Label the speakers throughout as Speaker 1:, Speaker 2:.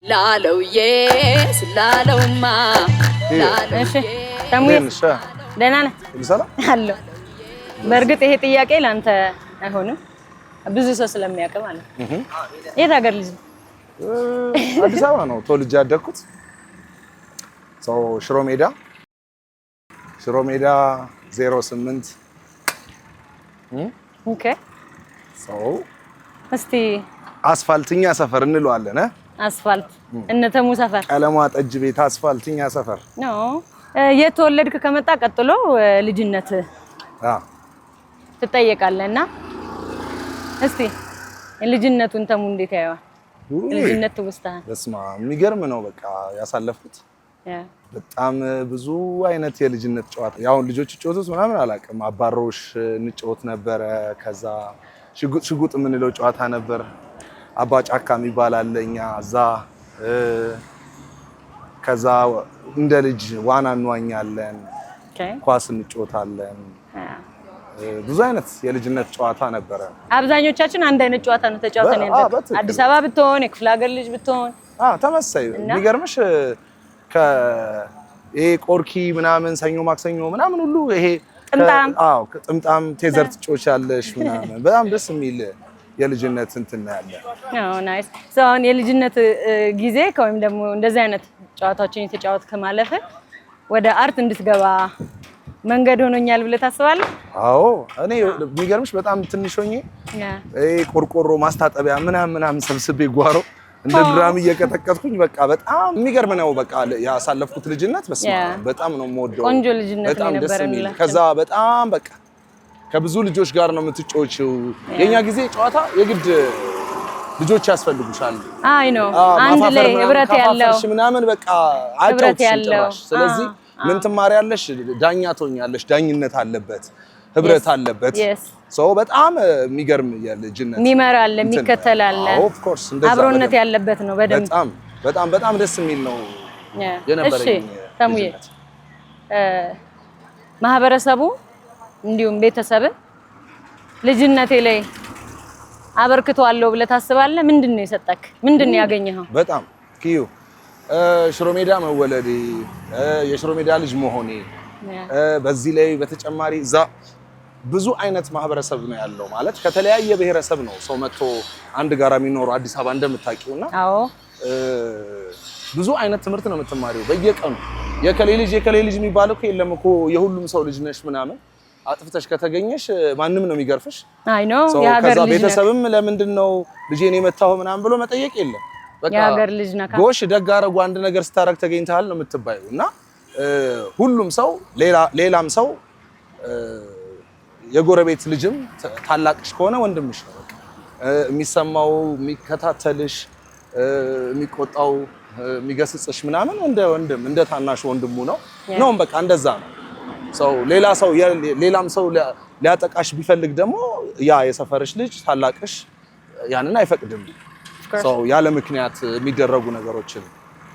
Speaker 1: ላለውዬ ስላለውማ።
Speaker 2: እሺ ተሙዬ፣ ደህና ነህ?
Speaker 3: ሰላም።
Speaker 2: አለሁ። በእርግጥ ይሄ ጥያቄ ለአንተ አይሆንም፣ ብዙ ሰው ስለሚያውቅ ማለት ነው። የት ሀገር ልጅ ነው?
Speaker 3: አዲስ አበባ ነው ተወልጄ ያደግኩት። So ሽሮ ሜዳ፣ ሽሮ ሜዳ 08። So
Speaker 2: እስቲ
Speaker 3: አስፋልትኛ ሰፈር እንለዋለን እ
Speaker 2: አስፋልት እነ ተሙ ሰፈር።
Speaker 3: ቀለሟ ጠጅ ቤት፣ አስፋልትኛ ሰፈር።
Speaker 2: No፣ የት ተወለድክ ከመጣ ቀጥሎ ልጅነት ትጠየቃለህ እና እስቲ ልጅነቱን ተሙ እንዴት ያየዋል? ልጅነት ትውስታህን።
Speaker 3: በስመ አብ፣ የሚገርም ነው በቃ ያሳለፍኩት። በጣም ብዙ አይነት የልጅነት ጨዋታ፣ ያው ልጆች ጨዋታዎች ምናምን አላውቅም። አባሮሽ እንጫወት ነበረ። ከዛ ሽጉጥ ሽጉጥ የምንለው ጨዋታ ነበር። አባ ጫካ የሚባል አለ እኛ እዛ። ከዛ እንደ ልጅ ዋና እንዋኛለን፣ ኳስ እንጫወታለን። ብዙ አይነት የልጅነት ጨዋታ ነበረ።
Speaker 2: አብዛኞቻችን አንድ አይነት ጨዋታ ነው ተጫውተን ያደግነው።
Speaker 3: በትክክል።
Speaker 2: አዲስ አበባ ብትሆን፣ የክፍለ ሀገር ልጅ ብትሆን።
Speaker 3: ተመሳሳይ። የሚገርምሽ ይሄ ቆርኪ ምናምን፣ ሰኞ ማክሰኞ ምናምን ሁሉ ይሄ
Speaker 2: ጥምጣም።
Speaker 3: አዎ፣ ጥምጣም፣ ቴዘር ትጫወቻለሽ ምናምን። በጣም ደስ የሚል የልጅነት እንትን ነው ያለ።
Speaker 2: አዎ፣ nice። So አሁን የልጅነት ጊዜ ወይም ደግሞ እንደዚህ አይነት ጨዋታዎችን የተጫወትክ ማለፍ ወደ art እንድትገባ መንገድ ሆኖኛል ብለህ ታስባለህ?
Speaker 3: አዎ፣ እኔ የሚገርምሽ በጣም ትንሽ ሆኜ ይሄ ቆርቆሮ ማስታጠቢያ ምናምን ምናምን ሰብስቤ ጓሮ እንደ drum እየቀጠቀጥኩኝ በቃ በጣም የሚገርም ነው። በቃ ያሳለፍኩት ልጅነት በስመ አብ በጣም ነው የምወደው።
Speaker 2: ቆንጆ ልጅነት ነው
Speaker 3: በጣም ደስ
Speaker 2: የነበረን
Speaker 3: የሚል።
Speaker 2: ሁላችንም።
Speaker 3: ከዛ በጣም በቃ ከብዙ ልጆች ጋር ነው የምትጫወቺው። የኛ ጊዜ ጨዋታ የግድ ልጆች ያስፈልጉሻል።
Speaker 2: I know፣ አንድ
Speaker 3: ማፋፈር
Speaker 2: ላይ
Speaker 3: ምናምን
Speaker 2: ህብረት ያለው
Speaker 3: ካፋፈርሽ ምናምን በቃ
Speaker 2: ህብረት
Speaker 3: አጫውትሽም
Speaker 2: ያለው።
Speaker 3: ጭራሽ። ስለዚህ ምን ትማሪያለሽ? ዳኛ ትሆኛለሽ። ዳኝነት አለበት፣ ህብረት አለበት። So በጣም የሚገርም የልጅነት
Speaker 2: የሚመራ አለ፣
Speaker 3: እንትን።
Speaker 2: የሚከተል አለ።
Speaker 3: አዎ፣ of course፣ እንደዛ
Speaker 2: አብሮነት
Speaker 3: በደንብ።
Speaker 2: ያለበት ነው በደንብ።
Speaker 3: በጣም በጣም በጣም ደስ የሚል ነው የነበረኝ
Speaker 2: እሺ ተሙዬ፣
Speaker 3: ልጅነት።
Speaker 2: ማህበረሰቡ እንዲሁም ቤተሰብ ልጅነቴ ላይ አበርክቶ አለው ብለህ ታስባለህ? ምንድን ነው የሰጠክ? ምንድን ነው ያገኘኸው?
Speaker 3: በጣም ኪዩ፣ ሽሮ ሜዳ መወለዴ፣ የሽሮ ሜዳ ልጅ መሆኔ፣ በዚህ ላይ በተጨማሪ እዛ ብዙ አይነት ማህበረሰብ ነው ያለው። ማለት ከተለያየ ብሔረሰብ ነው ሰው መጥቶ አንድ ጋራ የሚኖረው አዲስ አበባ እንደምታውቂው እና ብዙ አይነት ትምህርት ነው የምትማሪው በየቀኑ። የከሌ ልጅ የከሌ ልጅ የሚባል እኮ የለም እኮ፣ የሁሉም ሰው ልጅ ነሽ ምናምን። አጥፍተሽ ከተገኘሽ ማንም ነው የሚገርፍሽ።
Speaker 2: አይ ኖ።
Speaker 3: ሰው
Speaker 2: የሀገር
Speaker 3: ከዛ
Speaker 2: ልጅ ነህ።
Speaker 3: ቤተሰብም ለምንድን ነው ልጄን የመታው ምናምን ብሎ መጠየቅ የለም። በቃ
Speaker 2: የሀገር ልጅ ነህ።
Speaker 3: ጎሽ ደግ አደረጉ፣ አንድ ነገር ስታረግ ተገኝተሃል ነው የምትባዩ። እና ሁሉም ሰው ሌላም ሰው የጎረቤት ልጅም ታላቅሽ ከሆነ ወንድምሽ ነው። በቃ የሚሰማው፣ የሚከታተልሽ፣ የሚቆጣው፣ የሚገስጽሽ ምናምን እንደ ወንድም፣ እንደ ታናሽ ወንድሙ ነው ነው በቃ እንደዛ ነው። So ሌላ ሰው ሌላም ሰው ሊያጠቃሽ ቢፈልግ ደግሞ ያ የሰፈርሽ ልጅ ታላቅሽ ያንን አይፈቅድም። So ያለ ምክንያት የሚደረጉ ነገሮችን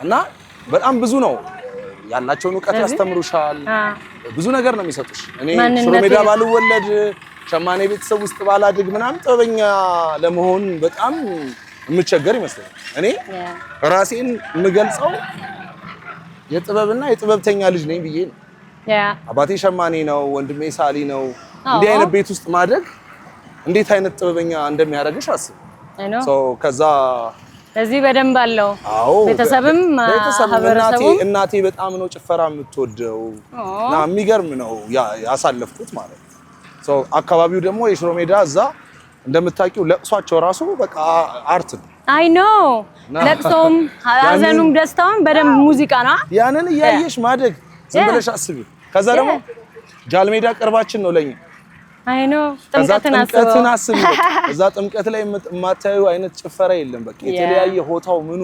Speaker 3: እና በጣም ብዙ ነው፣ ያላቸውን እውቀት ያስተምሩሻል። ብዙ ነገር ነው የሚሰጡሽ። እኔ
Speaker 2: ማንነት
Speaker 3: ሽሮ ሜዳ ባልወለድ፣ ሸማኔ ቤተሰብ ውስጥ ባላድግ ምናምን ጥበበኛ ለመሆን በጣም የምቸገር ይመስለኛል። እኔ ራሴን የምገልጸው የጥበብና የጥበብተኛ ልጅ ነኝ ብዬ ነው። አባቴ ሸማኔ ነው፣ ወንድሜ ሰዓሊ ነው። እንዲህ አይነት ቤት ውስጥ ማደግ እንዴት አይነት ጥበበኛ እንደሚያደርግሽ አስብ።
Speaker 2: I know።
Speaker 3: So ከዛ
Speaker 2: ለዚህ በደንብ አለው።
Speaker 3: አዎ።
Speaker 2: ቤተሰብም
Speaker 3: ቤተሰብ እናቴ
Speaker 2: ማህበረሰቡም።
Speaker 3: እናቴ በጣም ነው ጭፈራ የምትወደው እና የሚገርም ነው ያሳለፍኩት ማለት ነው። So አካባቢው ደግሞ የሽሮ ሜዳ እዛ እንደምታውቂው ለቅሷቸው ራሱ በቃ art ነው።
Speaker 2: I know፣ ለቅሶም ሀዘኑም ደስታውም በደንብ ሙዚቃ ነው።
Speaker 3: ያንን እያየሽ ማደግ ዝም ብለሽ አስቢ። ከዛ ደግሞ ጃልሜዳ ቅርባችን ነው ለኛ።
Speaker 2: I know።
Speaker 3: ከዛ
Speaker 2: ጥምቀትን
Speaker 3: ጥምቀትን
Speaker 2: አስበው።
Speaker 3: አስቢ። በቃ እዛ ጥምቀት ላይ የማታዩ አይነት ጭፈራ የለም። በቃ የተለያየ ሆታው ምኑ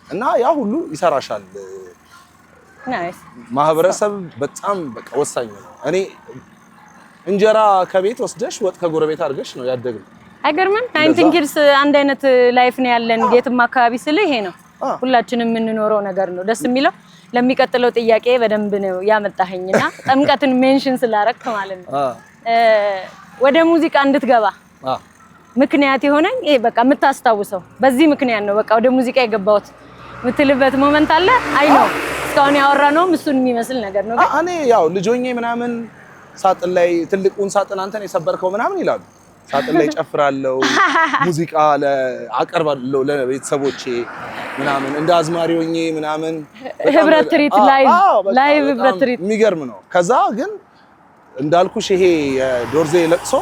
Speaker 3: እና ያ ሁሉ ይሰራሻል።
Speaker 2: Nice።
Speaker 3: ማህበረሰብ በጣም በቃ ወሳኝ ነው። እኔ እንጀራ ከቤት ወስደሽ ወጥ ከጎረቤት አድርገሽ ነው ያደግነው።
Speaker 2: አይገርምም? 19 kids አንድ አይነት life ነው ያለን። የትም አካባቢ ስል ይሄ ነው ሁላችንም የምንኖረው ነገር ነው። ደስ የሚለው ለሚቀጥለው ጥያቄ በደንብ ነው ያመጣኸኝና ጥምቀትን mention ስላረግክ ማለት ነው። ወደ ሙዚቃ እንድትገባ ምክንያት የሆነኝ ይሄ በቃ የምታስታውሰው፣ በዚህ ምክንያት ነው በቃ ወደ ሙዚቃ የገባሁት የምትልበት moment አለ? አይ ነው እስካሁን ያወራነውም እሱን የሚመስል ነገር ነው። ግን
Speaker 3: እኔ ያው ልጅ ሆኜ ምናምን ሳጥን ላይ ትልቁን ሳጥን አንተን የሰበርከው ምናምን ይላሉ። ሳጥን ላይ ጨፍራለሁ፣ ሙዚቃ አቀርባለሁ ለቤተሰቦቼ ምናምን እንደ አዝማሪ ሆኜ ምናምን በጣም
Speaker 2: ህብረት ትርኢት live
Speaker 3: በቃ
Speaker 2: live
Speaker 3: በጣም
Speaker 2: ህብረት ትርኢት።
Speaker 3: የሚገርም ነው። ከዛ ግን እንዳልኩሽ ይሄ የዶርዜ ለቅሶ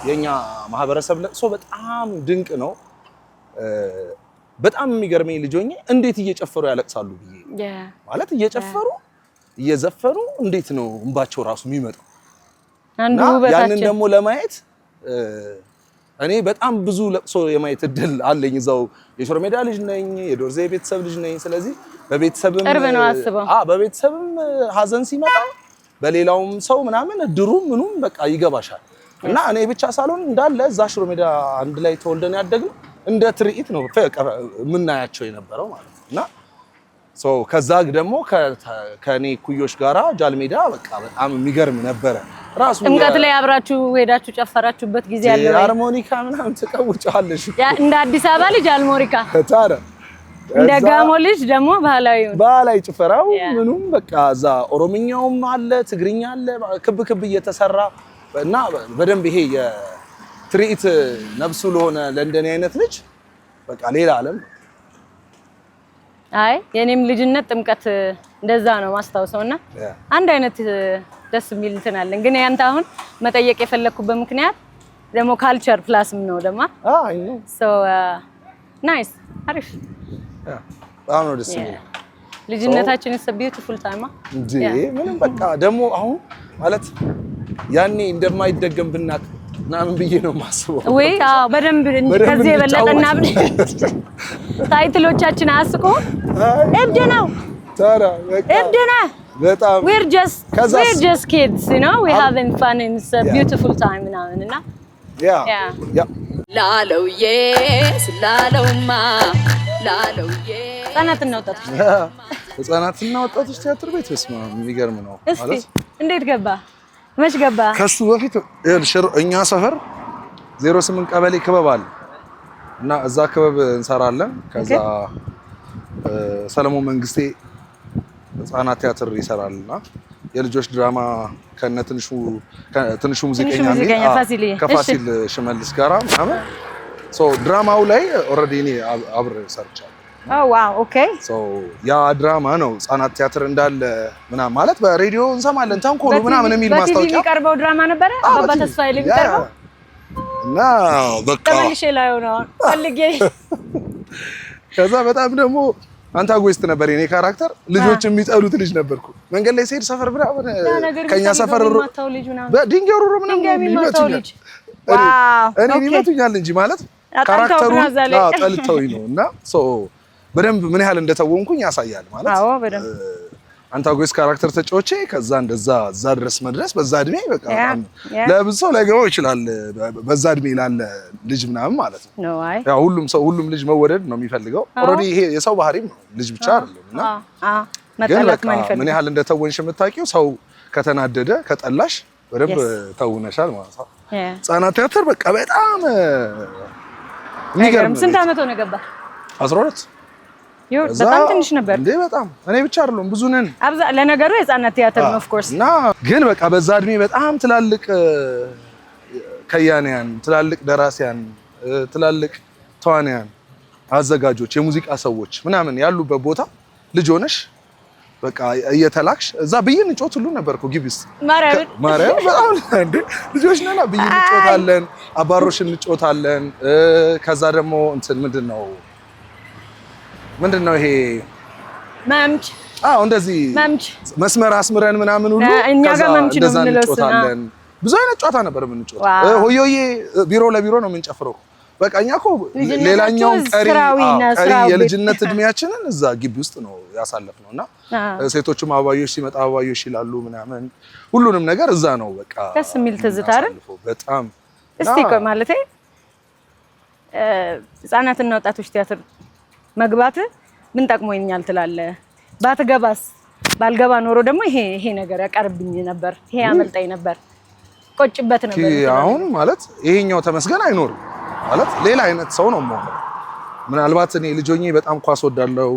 Speaker 3: የኛ ማህበረሰብ ለቅሶ በጣም ድንቅ ነው። በጣም የሚገርመኝ ልጅ ሆኜ እንዴት እየጨፈሩ ያለቅሳሉ ብዬ ማለት እየጨፈሩ እየዘፈኑ እንዴት ነው እንባቸው ራሱ የሚመጣው?
Speaker 2: አንዱ
Speaker 3: እና ያንን
Speaker 2: ውበታችን
Speaker 3: ደግሞ ለማየት እኔ በጣም ብዙ ለቅሶ የማየት እድል አለኝ። እዛው የሽሮ ሜዳ ልጅ ነኝ፣ የዶርዜ ቤተሰብ ልጅ ነኝ። ስለዚህ በቤተሰብም
Speaker 2: ቅርብ ነው አስበው።
Speaker 3: በቤተሰብም ሀዘን ሲመጣ በሌላውም ሰው ምናምን እድሩም ምኑም በቃ ይገባሻል። እና እኔ ብቻ ሳልሆን እንዳለ እዛ ሽሮ ሜዳ አንድ ላይ ተወልደን ያደግነው እንደ ትርኢት ነው የምናያቸው የነበረው ማለት ነው። እና so ከዛ ደግሞ ከኔ ኩዮች ጋራ ጃልሜዳ በቃ በጣም የሚገርም ነበረ። ራሱ
Speaker 2: ጥምቀት ላይ አብራችሁ ሄዳችሁ ጨፈራችሁበት ጊዜ አለ ወይ?
Speaker 3: ሃርሞኒካ ምናምን ትቀውጫለሽ
Speaker 2: ያ እንደ አዲስ አበባ ልጅ አልሞሪካ፣
Speaker 3: ታዲያ
Speaker 2: እንደ ጋሞ ልጅ ደግሞ ባህላዊ
Speaker 3: ባህላዊ ጭፈራው ምኑም በቃ እዛ ኦሮምኛውም አለ ትግርኛ አለ ክብ ክብ እየተሰራ እና በደንብ ይሄ የትርኢት ነፍሱ ለሆነ ለእንደኔ አይነት ልጅ በቃ ሌላ ዓለም።
Speaker 2: አይ የኔም ልጅነት ጥምቀት እንደዛ ነው ማስታውሰው እና አንድ አይነት ደስ የሚል እንትን አለን። ግን ያንተ አሁን መጠየቅ የፈለግኩበት ምክንያት ደግሞ culture plus ም ነው ደግሞ።
Speaker 3: አይ ነው።
Speaker 2: So nice፣ አሪፍ።
Speaker 3: በጣም ነው ደስ የሚለው።
Speaker 2: ልጅነታችን is beautiful time።
Speaker 3: እንዴ ምንም በቃ ደግሞ አሁን ማለት ያኔ እንደማይደገም ብናቅ ምናምን ብዬ ነው የማስበው።
Speaker 2: ወይ አዎ፣ በደንብ
Speaker 3: በደንብ
Speaker 2: ከዚህ የበለጠ
Speaker 3: እንጫወት።
Speaker 2: እናብድ። Title ኦቻችን አያስቁም? እብድ ነው።
Speaker 3: ታዲያ በቃ
Speaker 2: እብድ ነህ።
Speaker 3: በጣም ከዛስ?
Speaker 2: We're just kids, we having fun and it's a beautiful time ምናምን እና
Speaker 1: ላለውዬ ስላለውማ ላለውዬ።
Speaker 2: ህጻናትና ወጣቶች
Speaker 3: ህጻናትና ወጣቶች ቲያትር ቤት በስመ አብ የሚገርም ነው።
Speaker 2: እስቲ
Speaker 3: ማለት
Speaker 2: እንዴት ገባ? መች ገባ?
Speaker 3: ከሱ በፊት ይኸውልሽ እኛ ሰፈር 08 ቀበሌ ክበብ አለ እና እዛ ክበብ እንሰራለን። ከዛ ሰለሞን መንግስቴ ህጻናት ቲያትር ይሰራል እና የልጆች ድራማ ከነ ትንሹ ትንሹ ሙዚቀኛ የሚል
Speaker 2: ሙዚቀኛ ፋሲልዬ።
Speaker 3: ከፋሲል ሽመልስ ጋራ ምናምን so ድራማው ላይ already እኔ አብሬ ሰርቻለሁ።
Speaker 4: Oh wow, okay.
Speaker 3: So ያ ድራማ ነው ህጻናት ቲያትር እንዳለ ምናምን ማለት በሬዲዮ እንሰማለን ተንኮሉ ምናምን የሚል
Speaker 2: በቲቪ
Speaker 3: ማስታወቂያ
Speaker 2: የሚቀርበው ድራማ ነበረ። አባባ
Speaker 3: በቲቪ።
Speaker 2: ተስፋዬ የሚቀርበው።
Speaker 3: እና በቃ
Speaker 2: ተመልሼ ላየው ነው አሁን ፈልጌ።
Speaker 3: ከዛ በጣም ደግሞ antagonist ነበር የኔ character። ልጆች የሚጠሉት ልጅ ነበርኩ። መንገድ ላይ ስሄድ ሰፈር ምናምን
Speaker 2: ያ ነገር
Speaker 3: ከኛ ሰፈር
Speaker 2: የሚማታው ልጅ ምናምን
Speaker 3: በድንጋይ ወርውሮ ምናምን
Speaker 2: ድንጋይ የሚማታው
Speaker 3: ይመቱኛል።
Speaker 2: ልጅ።
Speaker 3: እኔን ይመቱኛል እንጂ ማለት
Speaker 2: አጣልተውህ
Speaker 3: character ኡን
Speaker 2: ነው እዛ ላይ።
Speaker 3: አዎ፣ ጠልተውኝ ነው እና so በደንብ ምን ያህል እንደተወንኩኝ ያሳያል ማለት
Speaker 4: አዎ በደንብ።
Speaker 3: Antagonist character ተጫውቼ ከዛ እንደዛ እዛ ድረስ መድረስ በዛ እድሜ በቃ በጣም ለብዙ ሰው ላይገባው ይችላል። በዛ እድሜ ላለ ልጅ ምናምን ማለት ነው።
Speaker 2: ነው አይ
Speaker 3: ያው ሁሉም ሰው ሁሉም ልጅ መወደድ ነው የሚፈልገው። Already ይሄ የሰው ባህሪም ነው፣ ልጅ ብቻ አይደለም እና ግን
Speaker 2: መጠላት
Speaker 3: በቃ
Speaker 2: ማን ይፈልጋል?
Speaker 3: ምን ያህል እንደተወንሽ የምታውቂው ሰው ከተናደደ ከጠላሽ በደንብ ተውነሻል ማለት ነው። ህጻናት ቲያትር በቃ በጣም የሚገርም።
Speaker 2: ስንት ዓመት ሆነ ገባ?
Speaker 3: 12።
Speaker 2: ይኸው
Speaker 3: ከዛ
Speaker 2: በጣም ትንሽ ነበር።
Speaker 3: እንዴ በጣም እኔ ብቻ አይደለም ብዙ ነን።
Speaker 2: አብዛ ለነገሩ የህፃናት ቲያትር ነው of course።
Speaker 3: እና ግን በቃ በዛ እድሜ በጣም ትላልቅ ከያንያን፣ ትላልቅ ደራሲያን፣ ትላልቅ ተዋንያን፣ አዘጋጆች፣ የሙዚቃ ሰዎች ምናምን ያሉበት ቦታ ልጅ ሆነሽ በቃ እየተላክሽ እዛ ብይን እንጮት ሁሉ ነበር እኮ ግቢ ውስጥ።
Speaker 2: ማርያምን?
Speaker 3: ማርያም በጣም እንዴ ልጆች ነና ብይን እንጮታለን፣ አባሮሽ እንጮታለን። ከዛ ደግሞ እንትን ምንድን ነው ይሄ
Speaker 2: መምች።
Speaker 3: አዎ እንደዚህ
Speaker 2: መምች።
Speaker 3: መስመር አስምረን ምናምን ሁሉ
Speaker 2: እኛ
Speaker 3: ከዛ
Speaker 2: ጋር መምች ነው
Speaker 3: እንደዛ
Speaker 2: የምንለው እሱን።
Speaker 3: እንጮታለን። ብዙ አይነት ጨዋታ ነበር የምንጮተው።
Speaker 2: Wow።
Speaker 3: ሆዮዬ ቢሮ ለቢሮ ነው የምንጨፍረው። በቃ እኛ እኮ
Speaker 2: ልጅነታችሁ
Speaker 3: ሌላኛውን ቀሪ
Speaker 4: ስራዊ
Speaker 3: አዎ፣
Speaker 4: እና
Speaker 3: ቀሪ
Speaker 4: ስራዊ
Speaker 3: የልጅነት እድሜያችንን እዛ ግቢ ውስጥ ነው ያሳለፍነው እና ሴቶቹም አበባዮሽ ሲመጣ አበባዮሽ ይላሉ ምናምን ሁሉንም ነገር እዛ ነው በቃ
Speaker 2: ደስ የሚል ትዝታ አይደል?
Speaker 3: የምናሳልፈው። በጣም።
Speaker 2: እስቲ ቆይ ማለቴ ህጻናትና ወጣቶች ቲያትር መግባት ምን ጠቅሞኛል ትላለህ? ባትገባስ? ባልገባ ኖሮ ደግሞ ይሄ ይሄ ነገር ያቀርብኝ ነበር፣ ይሄ ያመልጠኝ ነበር፣ ቆጭበት ነበር።
Speaker 3: አሁን ማለት ይሄኛው ተመስገን አይኖርም ማለት ሌላ አይነት ሰው ነው የምሆነው። ምናልባት እኔ ልጅ ሆኜ በጣም ኳስ ወዳለው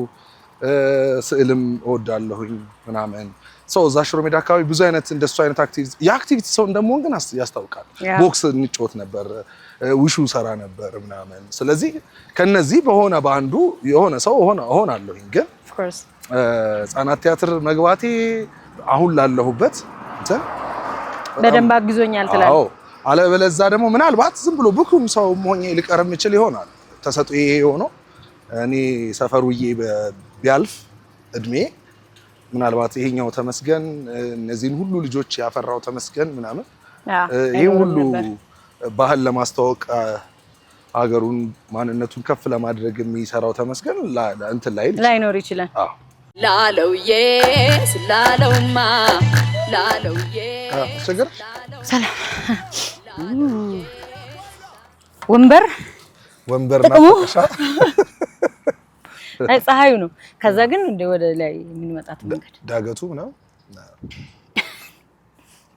Speaker 3: ስዕልም እወዳለሁኝ ምናምን። ሰው እዛ ሽሮ ሜዳ አካባቢ ብዙ አይነት እንደሱ አይነት activity፣ የ activity ሰው እንደመሆን ግን ያስታውቃል። ቦክስ እንጫወት ነበር፣ ውሹ ሰራ ነበር ምናምን። ስለዚህ ከነዚህ በሆነ በአንዱ የሆነ ሰው እሆናለሁኝ። ግን
Speaker 2: Of course.
Speaker 3: ህጻናት ቲያትር መግባቴ አሁን ላለሁበት እንትን
Speaker 2: በደንብ አግዞኛል ትላለህ።
Speaker 3: አዎ። አለበለዛ ደግሞ ምናልባት ዝም ብሎ ብኩም ሰው ሆኜ ልቀር የምችል ይሆናል። ተሰጥኦ ይሄ ሆኖ እኔ ሰፈር ውዬ ቢያልፍ እድሜ ምናልባት ይሄኛው ተመስገን፣ እነዚህን ሁሉ ልጆች ያፈራው ተመስገን ምናምን ይህን ሁሉ
Speaker 2: አይኖርም ነበር።
Speaker 3: ባህል ለማስተዋወቅ፣ ሀገሩን ማንነቱን ከፍ ለማድረግ የሚሰራው ተመስገን እንትን ላይ
Speaker 2: ላይኖር ይችላል።
Speaker 3: አዎ።
Speaker 1: ላለውዬ ስላለውማ ላለውዬ።
Speaker 3: አስቸገረሽ?
Speaker 2: ሰላም። ወንበር
Speaker 3: ወንበር
Speaker 2: ጥቅሙ?
Speaker 3: ናፈቀሻ?
Speaker 2: አይ ፀሐዩ ነው። ከዛ ግን እንደ ወደ ላይ የምንመጣት መንገድ
Speaker 3: ዳገቱ ምናምን።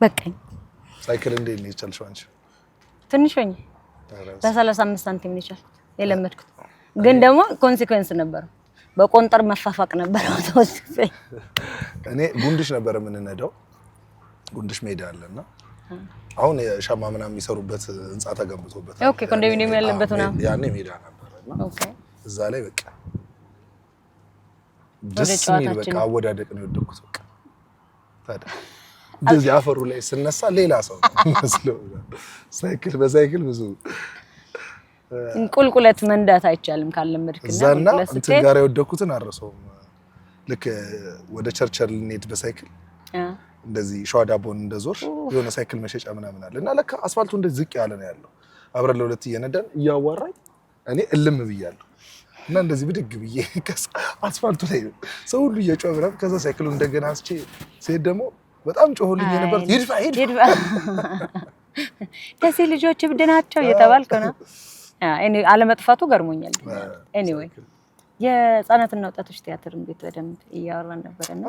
Speaker 2: በቃኝ።
Speaker 3: ሳይክል እንዴት ነው የቻልሽው አንቺ?
Speaker 2: ትንሽ ሆኜ በ35 ሳንቲም ነው የቻልኩት የለመድኩት። ግን ደግሞ consequence ነበረው። በቆንጠር መፋፋቅ ነበረው። ተወስፌ
Speaker 3: እኔ ጉንድሽ ነበር የምንነዳው። ጉንድሽ ሜዳ አለና አሁን የሻማ ምናምን የሚሰሩበት ህንፃ ተገንብቶበታል።
Speaker 2: Okay፣ ኮንዶሚኒየም ያለበት ምናምን።
Speaker 3: ያኔ ሜዳ ነበር እና እዛ ላይ በቃ ደስ የሚል በቃ
Speaker 2: ጨዋታችን።
Speaker 3: አወዳደቅ ነው የወደኩት። በቃ ታዲያ እንደዚህ አፈሩ ላይ ስነሳ ሌላ ሰው ነው የሚመስለው። ሳይክል በሳይክል ብዙ
Speaker 2: ቁልቁለት መንዳት አይቻልም ካለመድክና
Speaker 3: እዛና
Speaker 2: ቁልቁለት
Speaker 3: እንትን
Speaker 2: ስትሄድ
Speaker 3: ጋር የወደኩትን አልረሳውም። ልክ ወደ ቸርቸር ልንሄድ በሳይክል እንደዚህ ሸዋ ዳቦን እንደዞር የሆነ ሳይክል መሸጫ ምናምን አለ እና ለካ አስፋልቱ እንደዚህ ዝቅ ያለ ነው ያለው። አብረን ለሁለት እየነዳን እያዋራኝ እኔ እልም ብያለሁ እና እንደዚህ ብድግ ብዬ አስፋልቱ ላይ ሰው ሁሉ እየጮኸ ምናምን፣ ከዛ ሳይክሉ እንደገና አንስቼ ስሄድ ደግሞ በጣም ጮሆልኝ የነበር ይድፋ ይድፋ።
Speaker 2: ይድፋ፣ ደሴ ልጆች እብድ ናቸው እየተባልክ ነው። አለመጥፋቱ ገርሞኛል። Anyway፣ የህፃናትና ወጣቶች ቲያትር ቤት በደንብ እያወራን ነበርና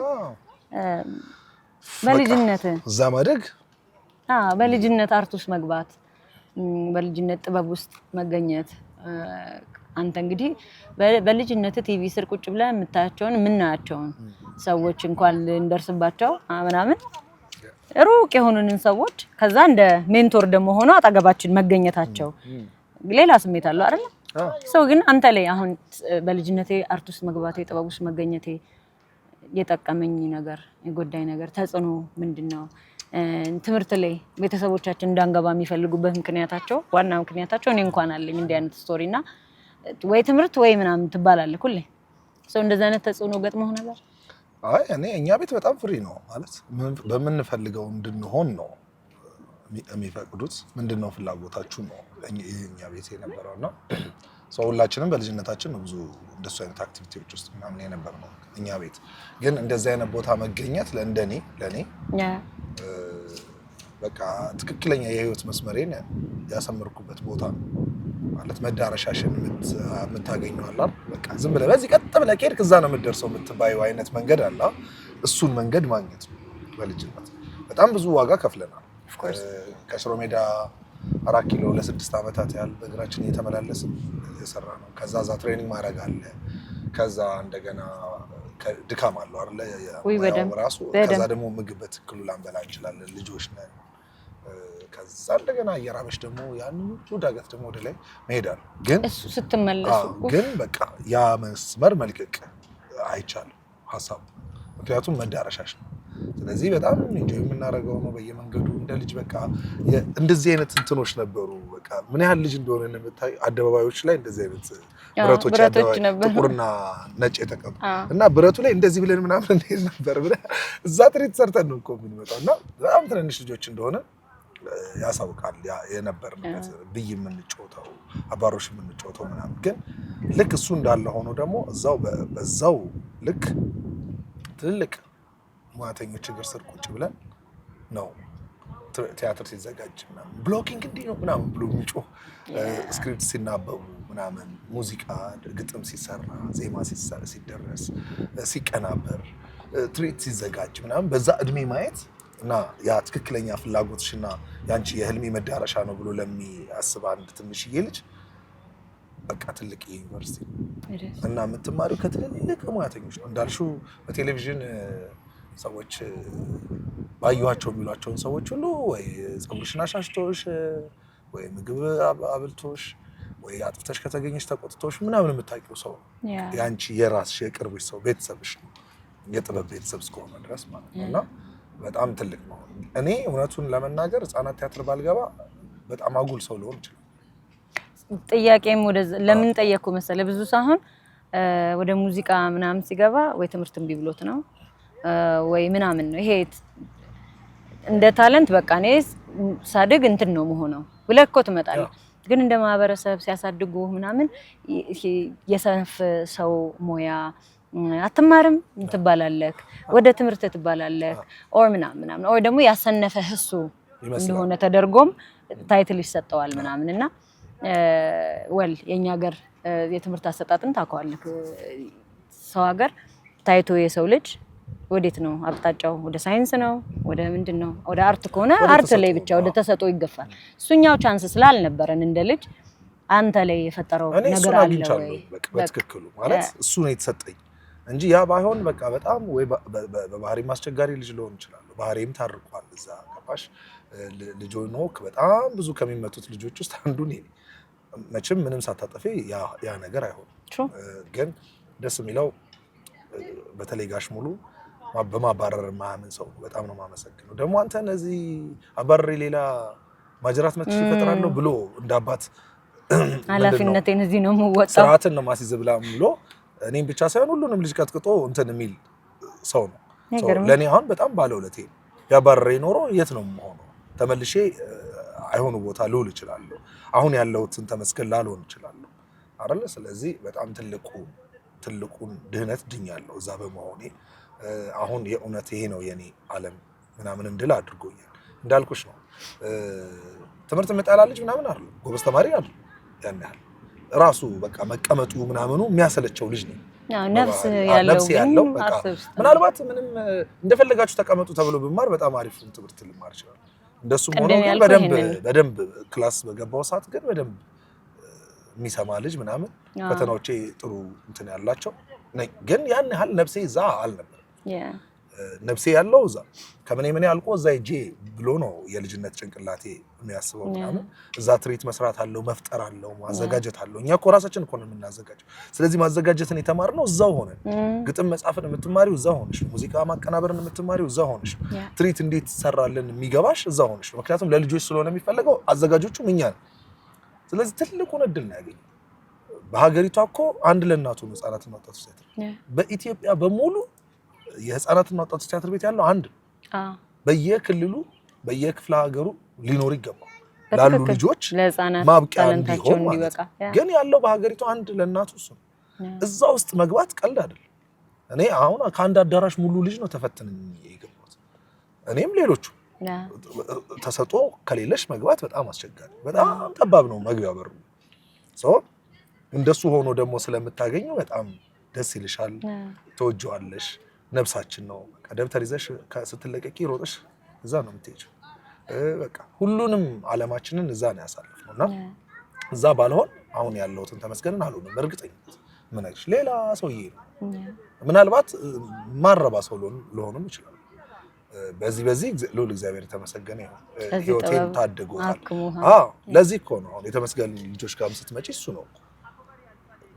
Speaker 2: በልጅነት
Speaker 3: እዛ ማደግ
Speaker 2: በልጅነት art ውስጥ መግባት፣ በልጅነት ጥበብ ውስጥ መገኘት፣ አንተ እንግዲህ በልጅነት ቲቪ ስር ቁጭ ብለህ የምታያቸውን የምናያቸውን ሰዎች እንኳን ልንደርስባቸው ምናምን ሩቅ የሆኑንን ሰዎች ከዛ እንደ mentor ደግሞ ሆኖ አጠገባችን መገኘታቸው ሌላ ስሜት አለው አይደለ? ሰው ግን አንተ ላይ አሁን በልጅነቴ art ውስጥ መግባቴ፣ ጥበብ ውስጥ መገኘቴ የጠቀመኝ ነገር፣ የጎዳኝ ነገር፣ ተጽዕኖ ምንድን ነው? ትምህርት ላይ ቤተሰቦቻችን እንዳንገባ የሚፈልጉበት ምክንያታቸው፣ ዋና ምክንያታቸው፣ እኔ እንኳን አለኝ እንዲህ አይነት story እና ወይ ትምህርት ወይ ምናምን ትባላለህ ሁሌ። ሰው እንደዚህ አይነት ተጽዕኖ ገጥሞህ ነበር?
Speaker 3: አይ እኔ እኛ ቤት በጣም free ነው፣ ማለት በምንፈልገው እንድንሆን ነው የሚፈቅዱት። ምንድን ነው ፍላጎታችሁ ነው እኛ ቤት የነበረው። እና ሰው ሁላችንም በልጅነታችን ነው ብዙ እንደሱ አይነት activity ዎች ውስጥ ምናምን የነበር ነው። እኛ ቤት ግን እንደዚህ አይነት ቦታ መገኘት ለእንደኔ ለእኔ በቃ ትክክለኛ የህይወት መስመሬን ያሰመርኩበት ቦታ ነው። ማለት መዳረሻሽን የምታገኘው አለ አይደል? በቃ ዝም ብለህ በዚህ ቀጥ ብለህ ከሄድክ እዛ ነው የምትደርሰው የምትባየው አይነት መንገድ አለ። እሱን መንገድ ማግኘት ነው። በልጅነት በጣም ብዙ ዋጋ ከፍለናል። ከሽሮ ሜዳ 4 ኪሎ ለ6 ዓመታት ያህል በእግራችን እየተመላለስን የሰራ ነው። ከዛ እዛ training ማድረግ አለ። ከዛ እንደገና ድካም አለው አይደለ?
Speaker 2: ውይ
Speaker 3: ሙያው
Speaker 2: በደንብ
Speaker 3: ራሱ።
Speaker 2: በደንብ።
Speaker 3: ከዛ ደግሞ ምግብ በትክክሉ ላንበላ እንችላለን፣ ልጆች ነን። ከዛ እንደገና እየራበሽ ደግሞ ያንን ሁሉ ዳገት ደግሞ ወደ ላይ መሄድ አለ። ግን
Speaker 2: እሱ ስትመለሱ
Speaker 3: አዎ፣ ግን በቃ ያ መስመር መልቀቅ አይቻልም ሀሳቡ፣ ምክንያቱም መዳረሻሽ ነው። ስለዚህ በጣም enjoy የምናደርገው ነው በየመንገዱ እንደ ልጅ በቃ እንደዚህ አይነት እንትኖች ነበሩ። በቃ ምን ያህል ልጅ እንደሆነ የምታይ አደባባዮች ላይ እንደዚህ አይነት ብረቶች
Speaker 2: ብረቶች
Speaker 3: አደባባይ
Speaker 2: ነበሩ።
Speaker 3: ጥቁርና ነጭ የተቀቡ እና ብረቱ ላይ እንደዚህ ብለን ምናምን እንሄድ ነበር ብለህ እዛ ትርኢት ሰርተን ነው እኮ የምንመጣው እና በጣም ትንንሽ ልጆች እንደሆነ ያሳውቃል የነበርንበት፣ ብይ የምንጫወተው፣ አባሮሽ የምንጫወተው ምናምን። ግን ልክ እሱ እንዳለ ሆኖ ደግሞ እዛው በዛው ልክ ትልልቅ ሙያተኞች እግር ስር ቁጭ ብለን ነው ቲያትር ሲዘጋጅ ምናምን blocking እንዲህ ነው ምናምን ብሎ የሚጮህ፣ script ሲናበቡ ምናምን፣ ሙዚቃ ግጥም ሲሰራ፣ ዜማ ሲደረስ፣ ሲቀናበር፣ ትርኢት ሲዘጋጅ ምናምን በዛ እድሜ ማየት እና ያ ትክክለኛ ፍላጎትሽና ያንቺ የህልሜ መዳረሻ ነው ብሎ ለሚያስብ አንድ ትንሽዬ ልጅ በቃ ትልቅ ዩኒቨርሲቲ እና የምትማሪው ከትልልቅ ሙያተኞች ነው። እንዳልሽው በቴሌቪዥን ሰዎች ባዩዋቸው የሚሏቸውን ሰዎች ሁሉ ወይ ፀጉርሽን አሻሽቶሽ፣ ወይ ምግብ አብልቶሽ፣ ወይ አጥፍተሽ ከተገኘሽ ተቆጥቶሽ ምናምን የምታውቂው ሰው ነው። የአንቺ የራስሽ የቅርብሽ ሰው ቤተሰብሽ ነው። የጥበብ ቤተሰብ እስከሆነ ድረስ ማለት ነው። እና በጣም ትልቅ ነው። እኔ እውነቱን ለመናገር ህጻናት ቲያትር ባልገባ በጣም አጉል ሰው ልሆን ይችላል።
Speaker 2: ጥያቄም ወደ ለምን ጠየቅኩ መሰለህ? ብዙ ሳይሆን ወደ ሙዚቃ ምናምን ሲገባ ወይ ትምህርት እምቢ ብሎት ነው ወይ ምናምን ነው። ይሄ እንደ talent በቃ እኔ ሳድግ እንትን ነው መሆነው ብለህ እኮ ትመጣለህ። ግን እንደ ማህበረሰብ ሲያሳድጉ ምናምን የሰነፍ ሰው ሙያ አትማርም ትባላለህ፣ ወደ ትምህርት ትባላለህ፣ or ምናምን ምናምን or ደግሞ ያሰነፈህ እሱ እንደሆነ ተደርጎም title ይሰጠዋል ምናምን። እና well የኛ ሀገር የትምህርት አሰጣጥን ታውቀዋለህ። ሰው ሀገር ታይቶ የሰው ልጅ ወዴት ነው አቅጣጫው? ወደ ሳይንስ ነው? ወደ ምንድን ነው? ወደ art ከሆነ art ላይ ብቻ ወደ ተሰጥኦ ይገፋል። እሱኛው chance ስላልነበረን እንደ ልጅ አንተ ላይ የፈጠረው ነገር አለ ወይ?
Speaker 3: በትክክሉ ማለት እሱ ነው የተሰጠኝ እንጂ ያ ባይሆን በቃ በጣም ወይ በባህሪም አስቸጋሪ ልጅ ልሆን እችላለሁ። ባህሪም ታርቋል እዛ፣ ገባሽ? ልጅ ሆኖ በጣም ብዙ ከሚመቱት ልጆች ውስጥ አንዱ እኔ ነኝ። መቼም ምንም ሳታጠፊ ያ ነገር አይሆንም። ግን ደስ የሚለው በተለይ ጋሽ ሙሉ በማባረር የማያምን ሰው ነው። በጣም ነው የማመሰግነው። ደግሞ አንተ እነዚህ አባረሬ ሌላ ማጅራት መትቼ እፈጥራለሁ ብሎ እንደ አባት
Speaker 2: ኃላፊነቴን እዚህ ነው የምወጣው፣
Speaker 3: ስርዓትን ነው ማስይዝ ብላ ብሎ እኔም ብቻ ሳይሆን ሁሉንም ልጅ ቀጥቅጦ እንትን የሚል ሰው ነው። ለእኔ አሁን በጣም ባለውለቴ ነው። ቢያባረሬ ኖሮ የት ነው የምሆነው? ተመልሼ አይሆኑ ቦታ ልውል እችላለሁ። አሁን ያለሁትን ተመስገን ላልሆን እችላለሁ አይደለ? ስለዚህ በጣም ትልቁን ድህነት ድኛለሁ እዛ በመሆኔ። አሁን የእውነት ይሄ ነው የኔ ዓለም ምናምን እንድል አድርጎኛል። እንዳልኩሽ ነው፣ ትምህርት የምጠላ ልጅ ምናምን አይደለም፣ ጎበዝ ተማሪ አይደለም። ያን ያህል ራሱ በቃ መቀመጡ ምናምኑ የሚያሰለቸው ልጅ ነው።
Speaker 2: ነፍስ ያለው
Speaker 3: በቃ ምናልባት ምንም እንደፈለጋችሁ ተቀመጡ ተብሎ ብማር በጣም አሪፍ ትምህርት ልማር ይችላል። እንደሱም ሆኖ ግን በደንብ class በገባው ሰዓት ግን በደንብ የሚሰማ ልጅ ምናምን፣ ፈተናዎቼ ጥሩ እንትን ያላቸው፣ ግን ያን ያህል ነፍሴ እዛ አልነበረም። ነፍሴ ያለው እዛ ከምኔ ምን አልቆ እዛ ሂጄ ብሎ ነው የልጅነት ጭንቅላቴ የሚያስበው ምናምን። እዛ ትርኢት መስራት አለው፣ መፍጠር አለው፣ ማዘጋጀት አለው። እኛ እኮ ራሳችን እኮ ነው የምናዘጋጀው። ስለዚህ ማዘጋጀትን የተማርነው እዛው ሆነን፣ ግጥም መጻፍን የምትማሪው እዛ ሆነሽ ነው። ሙዚቃ ማቀናበርን የምትማሪው እዛ ሆነሽ ነው። ትርኢት እንዴት ትሰራለን የሚገባሽ እዛ ሆነሽ ነው። ምክንያቱም ለልጆች ስለሆነ የሚፈለገው አዘጋጆቹም እኛ ነን። ስለዚህ ትልቁን እድል ነው ያገኘው። በሀገሪቷ እኮ አንድ ለእናቱ ነው ህጻናትና ወጣቶች ቲያትር። በኢትዮጵያ በሙሉ የህፃናትና ወጣቶች ቲያትር ቤት ያለው አንድ ነው። በየክልሉ በየክፍለ ሀገሩ ሊኖር ይገባል ላሉ ልጆች ማብቂያ እንዲሆን ማለት ነው። ግን ያለው በሀገሪቱ አንድ ለእናቱ እሱ ነው። እዛ ውስጥ መግባት ቀልድ አይደለም። እኔ አሁን ከአንድ አዳራሽ ሙሉ ልጅ ነው ተፈትነን የገባሁት። እኔም ሌሎቹ ተሰጦ ከሌለሽ መግባት በጣም አስቸጋሪ፣ በጣም ጠባብ ነው መግቢያ በሩ። እንደሱ ሆኖ ደግሞ ስለምታገኘው በጣም ደስ ይልሻል፣ ትወጂዋለሽ። ነፍሳችን ነው። በቃ ደብተር ይዘሽ ስትለቀቂ ሮጠሽ እዛ ነው የምትሄጂው። በቃ ሁሉንም አለማችንን እዛ ነው ያሳለፍነው እና እዛ ባልሆን አሁን ያለሁትን ተመስገንን አልሆንም። እርግጠኝነት ምን አይልሽ ሌላ ሰውዬ ነው። ምናልባት ማረባ ሰው ልሆንም ይችላል። በዚህ በዚህ ልዑል እግዚአብሔር የተመሰገነ ይሁን፣ ህይወቴን ታድጎታል። አዎ ለዚህ እኮ ነው አሁን የተመስገን ልጆች ጋርም ስትመጪ እሱ ነው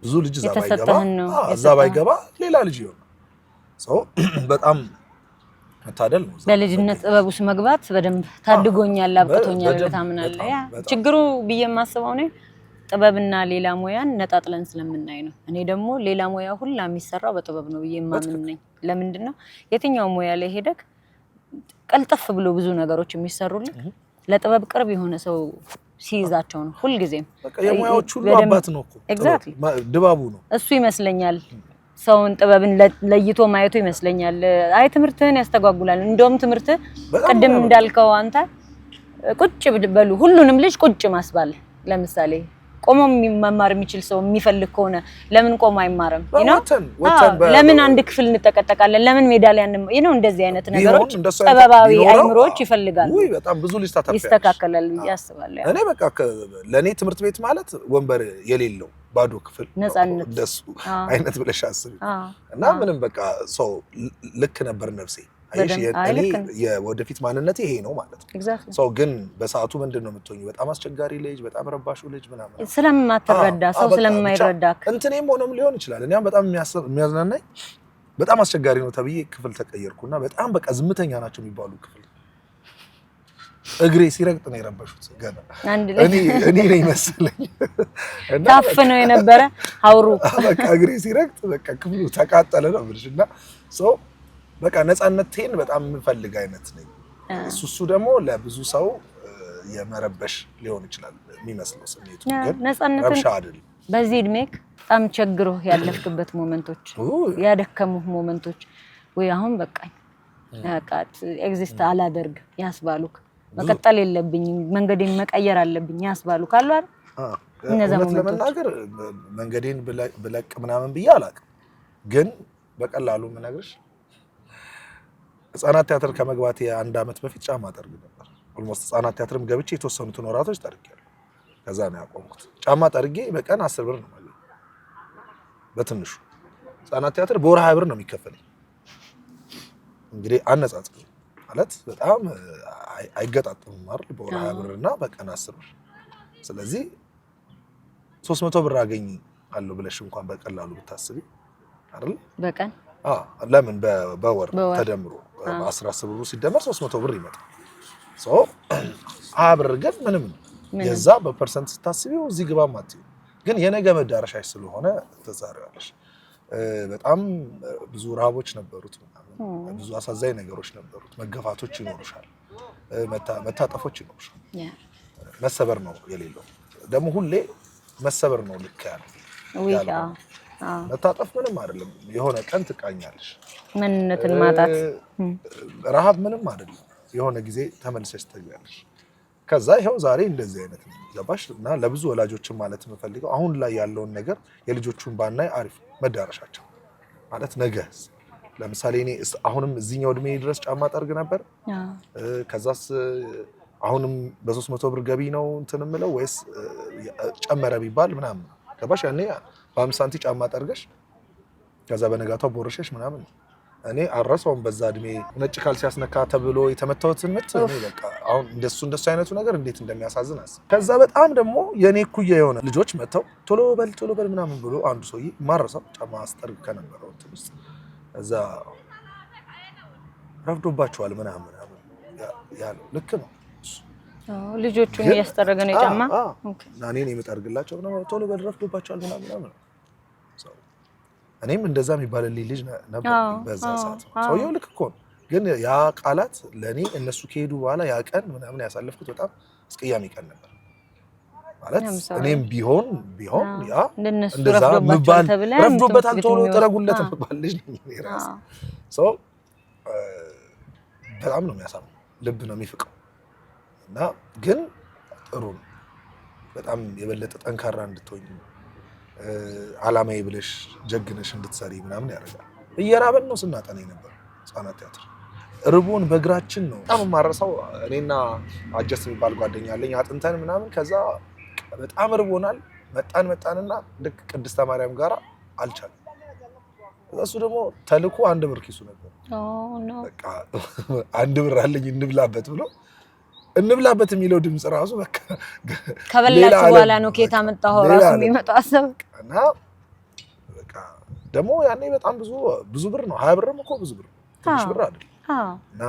Speaker 3: ብዙ ልጅ እዛ ባይገባ እዛ ባይገባ ሌላ ልጅ ይሆናል። ሰው በጣም መታደል ነው።
Speaker 2: በልጅነት ጥበብ ውስጥ መግባት በደንብ ታድጎኛል፣ አብቅቶኛል ብለህ ታምናለህ? ያ ችግሩ ብዬ የማስበው እኔ ጥበብና ሌላ ሙያን ነጣጥለን ስለምናይ ነው። እኔ ደግሞ ሌላ ሙያ ሁላ የሚሰራው በጥበብ ነው ብዬ የማምን ነኝ። ለምንድን ነው የትኛው ሙያ ላይ ሄደክ ቀልጠፍ ብሎ ብዙ ነገሮች የሚሰሩልህ ለጥበብ ቅርብ የሆነ ሰው ሲይዛቸው ነው። ሁልጊዜም
Speaker 3: በቃ የሙያዎች ሁሉ አባት ነው እኮ
Speaker 2: exactly
Speaker 3: ድባቡ ነው
Speaker 2: እሱ ይመስለኛል። ሰውን ጥበብን ለይቶ ማየቱ ይመስለኛል። አይ ትምህርትህን ያስተጓጉላል። እንደውም ትምህርት ቅድም እንዳልከው አንተ ቁጭ በሉ ሁሉንም ልጅ ቁጭ ማስባል፣ ለምሳሌ ቆሞ መማር የሚችል ሰው የሚፈልግ ከሆነ ለምን ቆሞ አይማርም? ለምን አንድ ክፍል እንጠቀጠቃለን? ለምን ሜዳሊያ ነው? እንደዚህ አይነት ነገሮች ጥበባዊ አይምሮዎች ይፈልጋሉ።
Speaker 3: በጣም ብዙ ልጅ
Speaker 2: ይስተካከላል ብዬ አስባለሁ።
Speaker 3: እኔ በቃ ለእኔ ትምህርት ቤት ማለት ወንበር የሌለው ባዶ ክፍል
Speaker 2: ነፃነት፣
Speaker 3: እንደሱ አይነት ብለሽ አስቢ እና ምንም በቃ ሰው ልክ ነበር ነፍሴ። እኔ የወደፊት ማንነቴ ይሄ ነው ማለት ነው። ሰው ግን በሰዓቱ ምንድን ነው የምትሆኚው? በጣም አስቸጋሪ ልጅ፣ በጣም ረባሹ ልጅ ምናምን
Speaker 2: ስለማትረዳ ሰው ስለማይረዳ
Speaker 3: እንትኔም ሆኖም ሊሆን ይችላል። እኔም በጣም የሚያዝናናኝ በጣም አስቸጋሪ ነው ተብዬ ክፍል ተቀየርኩና በጣም በቃ ዝምተኛ ናቸው የሚባሉ ክፍል እግሬ ሲረግጥ ነው የረበሹት። ገና እኔ ነኝ መሰለኝ
Speaker 2: ታፍነው የነበረ አውሩ
Speaker 3: በቃ እግሬ ሲረግጥ በቃ ክፍሉ ተቃጠለ ነው የምልሽ። እና ሰው በቃ ነፃነቴን በጣም የምፈልግ አይነት ነኝ። እሱ ደግሞ ለብዙ ሰው የመረበሽ ሊሆን ይችላል የሚመስለው ስሜቱ፣ ግን ረብሻ አይደለም።
Speaker 2: በዚህ እድሜክ በጣም ቸግሮህ ያለፍክበት moment ኦች፣ ያደከሙህ moment ኦች ወይ አሁን በቃኝ በቃ exist አላደርግ ያስባሉክ መቀጠል የለብኝም መንገዴን መቀየር አለብኝ ያስባሉ ካሉ አይደል?
Speaker 3: እነዛ moment ኦች ለመናገር መንገዴን ብለቅ ምናምን ብዬ አላውቅም፣ ግን በቀላሉ የምነግርሽ ህጻናት ቲያትር ከመግባቴ አንድ ዓመት በፊት ጫማ ጠርግ ነበር። Almost ህጻናት ቲያትርም ገብቼ የተወሰኑትን ወራቶች ጠርጌያለሁ። ከዛ ነው ያቆምኩት። ጫማ ጠርጌ በቀን 10 ብር ነው ማለት በትንሹ። ህጻናት ቲያትር በወር 20 ብር ነው የሚከፈለኝ። እንግዲህ አነጻጽር ማለት በጣም አይገጣጥምም አይደል? በወር 20 ብር እና በቀን 10 ብር። ስለዚህ 300 ብር አገኝ አለው ብለሽ እንኳን በቀላሉ ብታስቢ አይደል? በቀን ለምን በወር ተደምሮ 10 ብሩ ሲደመር 300 ብር ይመጣል። So 20 ብር ግን ምንም ነው። የዛ በ percent ስታስቢው እዚህ ግባ ማትዩ ግን የነገ መዳረሻሽ ስለሆነ ትዛሪዋለሽ። በጣም ብዙ ረሃቦች ነበሩት፣ ብዙ አሳዛኝ ነገሮች ነበሩት። መገፋቶች ይኖሩሻል፣ መታጠፎች ይኖሩሻል። መሰበር ነው የሌለው ደግሞ ሁሌ መሰበር ነው ልክ ያለው መታጠፍ ምንም አይደለም። የሆነ ቀን ትቃኛለሽ።
Speaker 2: ምንነትን ማጣት፣
Speaker 3: ረሃብ ምንም አይደለም። የሆነ ጊዜ ተመልሰሽ ትተኛለሽ። ከዛ ይኸው ዛሬ እንደዚህ አይነት ነው ገባሽ። እና ለብዙ ወላጆችን ማለት የምፈልገው አሁን ላይ ያለውን ነገር የልጆቹን ባናይ አሪፍ መዳረሻቸው ማለት ነገ ለምሳሌ እኔ አሁንም እዚህኛው እድሜ ድረስ ጫማ ጠርግ ነበር። ከዛስ አሁንም በ300 ብር ገቢ ነው እንትን የምለው ወይስ ጨመረ ቢባል ምናምን ገባሽ? ያኔ በ50 ሳንቲ ጫማ ጠርገሽ ከዛ በነጋታው ቦርሸሽ ምናምን እኔ አረሰውም በዛ እድሜ ነጭ ካልሲ ያስነካ ተብሎ የተመታሁትን ምት እኔ በቃ አሁን እንደሱ እንደሱ አይነቱ ነገር እንዴት እንደሚያሳዝን አስብ። ከዛ በጣም ደግሞ የኔ እኩያ የሆነ ልጆች መጥተው ቶሎ በል ቶሎ በል ምናምን ብሎ አንዱ ሰውዬ ማረሰው ጫማ አስጠርግ ከነበረው እንትን ውስጥ እዛ ረፍዶባቸዋል ምናምን ምናምን ያለው ልክ ነው።
Speaker 2: ልጆቹን እያስጠረገ ነው የጫማ
Speaker 3: እና እኔን የምጠርግላቸው ምናምን ቶሎ በል ረፍዶባቸዋል ምናምን ምናምን። እኔም እንደዛ የሚባልልኝ ልጅ ነበር በዛ ሰዓት። ሰውየው ልክ እኮ ነው፣ ግን ያ ቃላት ለእኔ እነሱ ከሄዱ በኋላ ያ ቀን ምናምን ያሳለፍኩት በጣም አስቀያሚ ቀን ነበር። ማለት እኔም ቢሆን ቢሆን ያ እንደዛ ምባል ረፍዶበታል ቶሎ ጥረጉለት ምባል ልጅ ነኝ እኔ ራሴ። ሰው በጣም ነው የሚያሳምነው፣ ልብ ነው የሚፍቀው። እና ግን ጥሩ ነው በጣም የበለጠ ጠንካራ እንድትሆኝ አላማዬ ብለሽ ጀግነሽ እንድትሰሪ ምናምን ያደርጋል። እየራበን ነው ስናጠና የነበረው ህጻናት ቲያትር ርቦን በእግራችን ነው። በጣም የማረሳው እኔና አጀስ የሚባል ጓደኛ አለኝ አጥንተን ምናምን ከዛ በጣም ርቦናል። መጣን መጣንና ልክ ቅድስተ ማርያም ጋር አልቻለም። እሱ ደግሞ ተልኮ 1 ብር ኪሱ ነበር። በቃ 1 ብር አለኝ እንብላበት ብሎ እንብላበት የሚለው ድምፅ ራሱ በቃ
Speaker 2: ከበላችሁ በኋላ ነው ከየት አመጣኸው ራሱ የሚመጣው ሀሳብ
Speaker 3: እና በቃ ደግሞ ያኔ በጣም ብዙ ብዙ ብር ነው። 20 ብርም እኮ ብዙ ብር ትንሽ ብር አይደለም። እና